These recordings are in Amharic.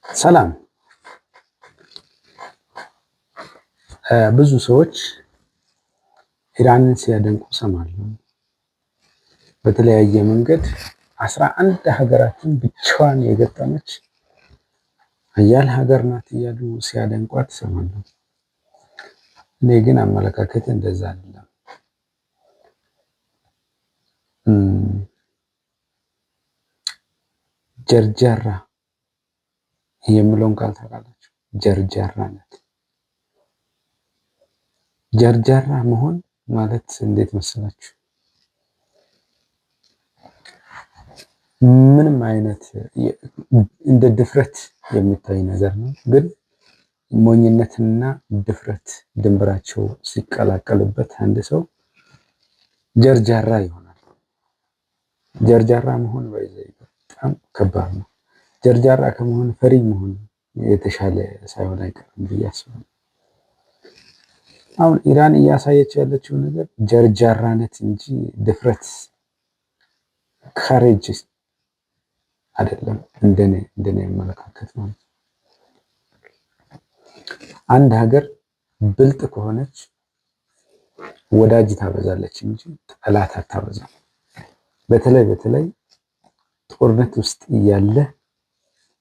ሰላም። ብዙ ሰዎች ኢራንን ሲያደንቁ ሰማለሁ። በተለያየ መንገድ 11 ሀገራትን ብቻዋን የገጠመች ሀያል ሀገር ናት እያሉ ሲያደንቋት እሰማለሁ። እኔ ግን አመለካከት እንደዛ አይደለም። ጀርጀራ የሚለውን ቃል ታውቃላችሁ? ጀርጀራ ናት። ጀርጀራ መሆን ማለት እንዴት መሰላችሁ? ምንም አይነት እንደ ድፍረት የሚታይ ነገር ነው፣ ግን ሞኝነትና ድፍረት ድንበራቸው ሲቀላቀልበት አንድ ሰው ጀርጃራ ይሆናል። ጀርጃራ መሆን በጣም ከባድ ነው። ጀርጃራ ከመሆን ፈሪ መሆን የተሻለ ሳይሆን አይቀርም ብዬ አስባለሁ። አሁን ኢራን እያሳየች ያለችው ነገር ጀርጃራነት እንጂ ድፍረት courage አይደለም። እንደኔ አመለካከት ማለት ነው። አንድ ሀገር ብልጥ ከሆነች ወዳጅ ታበዛለች እንጂ ጠላት አታበዛም። በተለይ በተለይ ጦርነት ውስጥ እያለ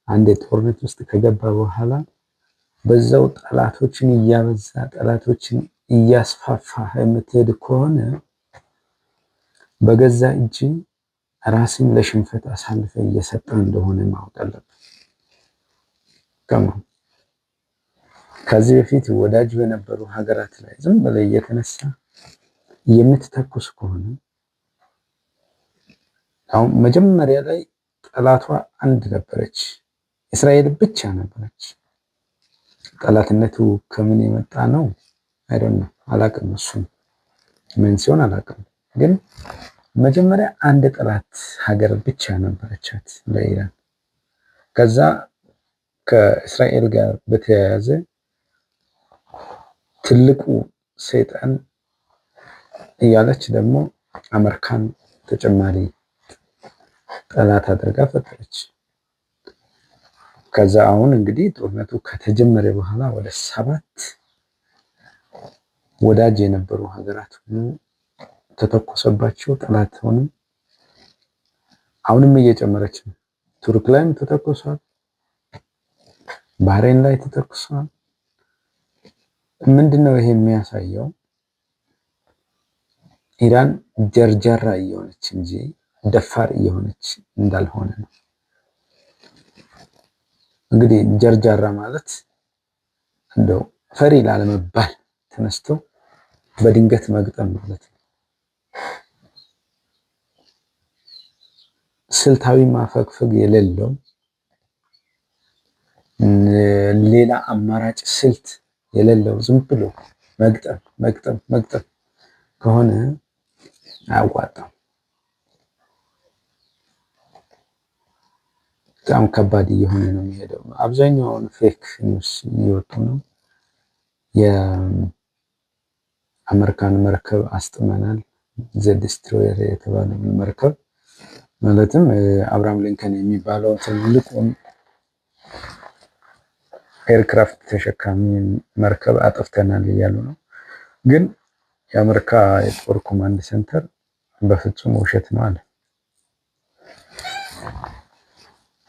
አንድ ጦርነት ውስጥ ከገባ በኋላ በዛው ጠላቶችን እያበዛ ጠላቶችን እያስፋፋ የምትሄድ ከሆነ በገዛ እጅ ራስን ለሽንፈት አሳልፈ እየሰጠ እንደሆነ ማወቅ አለብን። ከዚህ በፊት ወዳጅ በነበሩ ሀገራት ላይ ዝም ብለህ እየተነሳ የምትተኩስ ከሆነ አሁን መጀመሪያ ላይ ጠላቷ አንድ ነበረች፣ እስራኤል ብቻ ነበረች። ጠላትነቱ ከምን የመጣ ነው? I don't know፣ አላቅም። እሱን ምን ሲሆን አላቅም። ግን መጀመሪያ አንድ ጠላት ሀገር ብቻ ነበረቻት ለኢራን። ከዛ ከእስራኤል ጋር በተያያዘ ትልቁ ሰይጣን እያለች ደግሞ አሜሪካን ተጨማሪ ጠላት አድርጋ ፈጠረች። ከዛ አሁን እንግዲህ ጦርነቱ ከተጀመረ በኋላ ወደ 7 ወዳጅ የነበሩ ሀገራት ሁሉ ተተኮሰባቸው፣ ጠላት ሆኑ። አሁንም እየጨመረች ነው። ቱርክ ላይም ተተኩሷል፣ ባህሬን ላይ ተተኩሷል። ምንድነው ይሄ የሚያሳየው? ኢራን ጀርጀራ እየሆነች እንጂ ደፋር እየሆነች እንዳልሆነ ነው። እንግዲህ ጀርጃራ ማለት እንደው ፈሪ ላለመባል ተነስቶ በድንገት መግጠም ማለት ነው። ስልታዊ ማፈግፈግ የሌለው፣ ሌላ አማራጭ ስልት የሌለው ዝም ብሎ መግጠም መግጠም መግጠም ከሆነ አያዋጣም። በጣም ከባድ እየሆነ ነው የሚሄደው። አብዛኛውን fake news እየወጡ ነው። የአሜሪካን መርከብ አስጥመናል፣ the destroyer የተባለውን መርከብ፣ ማለትም አብርሃም ሊንከን የሚባለው ትልቁን aircraft ተሸካሚ መርከብ አጥፍተናል እያሉ ነው። ግን የአሜሪካ የጦር command center በፍጹም ውሸት ነው አለ።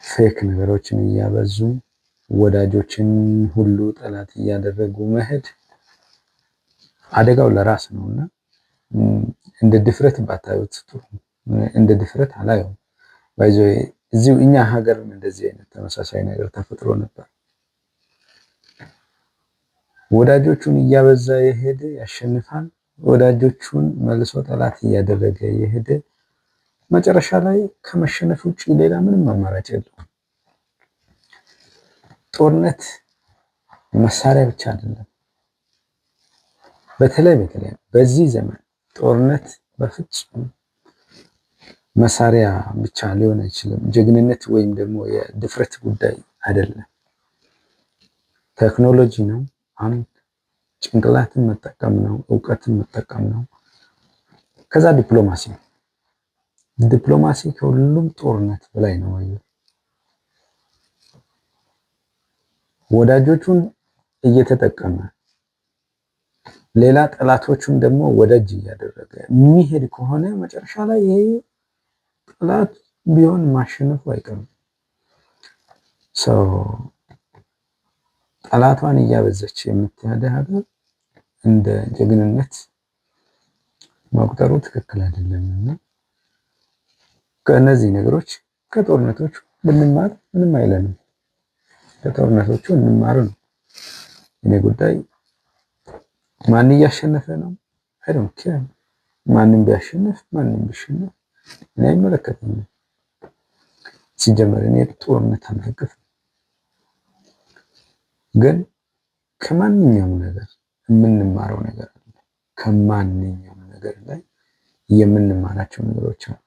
Fake ነገሮችን እያበዙ ወዳጆችን ሁሉ ጠላት እያደረጉ መሄድ አደጋው ለራስ ነውና እንደ ድፍረት ባታዩት ጥሩ። እንደ ድፍረት አላየውም። By the way እዚሁ እኛ ሀገርም እንደዚህ አይነት ተመሳሳይ ነገር ተፈጥሮ ነበር። ወዳጆቹን እያበዛ የሄደ ያሸንፋል። ወዳጆቹን መልሶ ጠላት እያደረገ የሄደ መጨረሻ ላይ ከመሸነፍ ውጭ ሌላ ምንም አማራጭ የለውም። ጦርነት መሳሪያ ብቻ አይደለም። በተለይ በተለይ በዚህ ዘመን ጦርነት በፍጹም መሳሪያ ብቻ ሊሆን አይችልም። ጀግንነት ወይም ደግሞ የድፍረት ጉዳይ አይደለም። ቴክኖሎጂ ነው። አንድ ጭንቅላትን መጠቀም ነው፣ እውቀትን መጠቀም ነው። ከዛ ዲፕሎማሲ ነው። ዲፕሎማሲ ከሁሉም ጦርነት በላይ ነው። ወዳጆቹን እየተጠቀመ ሌላ ጠላቶቹን ደግሞ ወዳጅ እያደረገ የሚሄድ ከሆነ መጨረሻ ላይ ይሄ ጠላት ቢሆን ማሸነፉ አይቀርም። So ጠላቷን እያበዛች የምትሄድ ሀገር እንደ ጀግንነት መቁጠሩ ትክክል አይደለም እና ከእነዚህ ነገሮች፣ ከጦርነቶቹ ብንማር ምንም አይለንም። ከጦርነቶቹ እንማር ነው። እኔ ጉዳይ ማን እያሸነፈ ነው? I don't care። ማንም ቢያሸንፍ ማንም ቢሸነፍ እኔ አይመለከተኝም። ሲጀመር እኔ ጦርነት አልደግፍም። ግን ከማንኛውም ነገር የምንማረው ነገር አለ። ከማንኛውም ነገር ላይ የምንማራቸው ነገሮች አሉ።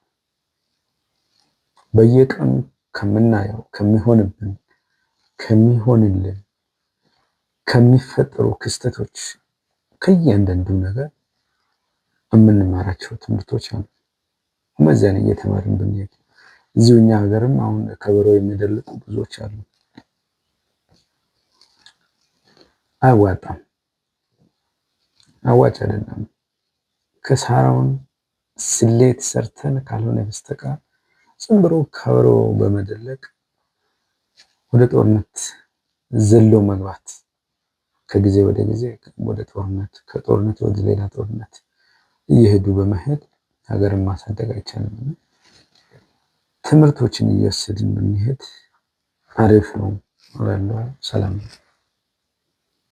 በየቀኑ ከምናየው፣ ከሚሆንብን፣ ከሚሆንልን፣ ከሚፈጠሩ ክስተቶች፣ ከእያንዳንዱ ነገር የምንማራቸው ትምህርቶች አሉ። እነዚያን እየተማርን ብንሄድ፣ እዚሁ እኛ ሀገርም አሁን ከበሮ የሚደልቁ ብዙዎች አሉ። አያዋጣም፣ አዋጭ አይደለም። ከሳራውን ስሌት ሰርተን ካልሆነ በስተቀር ዝም ብሎ ከበሮ በመደለቅ ወደ ጦርነት ዘሎ መግባት፣ ከጊዜ ወደ ጊዜ ወደ ጦርነት፣ ከጦርነት ወደ ሌላ ጦርነት እየሄዱ በመሄድ ሀገርን ማሳደግ አይቻልም። ትምህርቶችን እየወሰድን ብንሄድ አሪፍ ነው እላለሁ። ሰላም።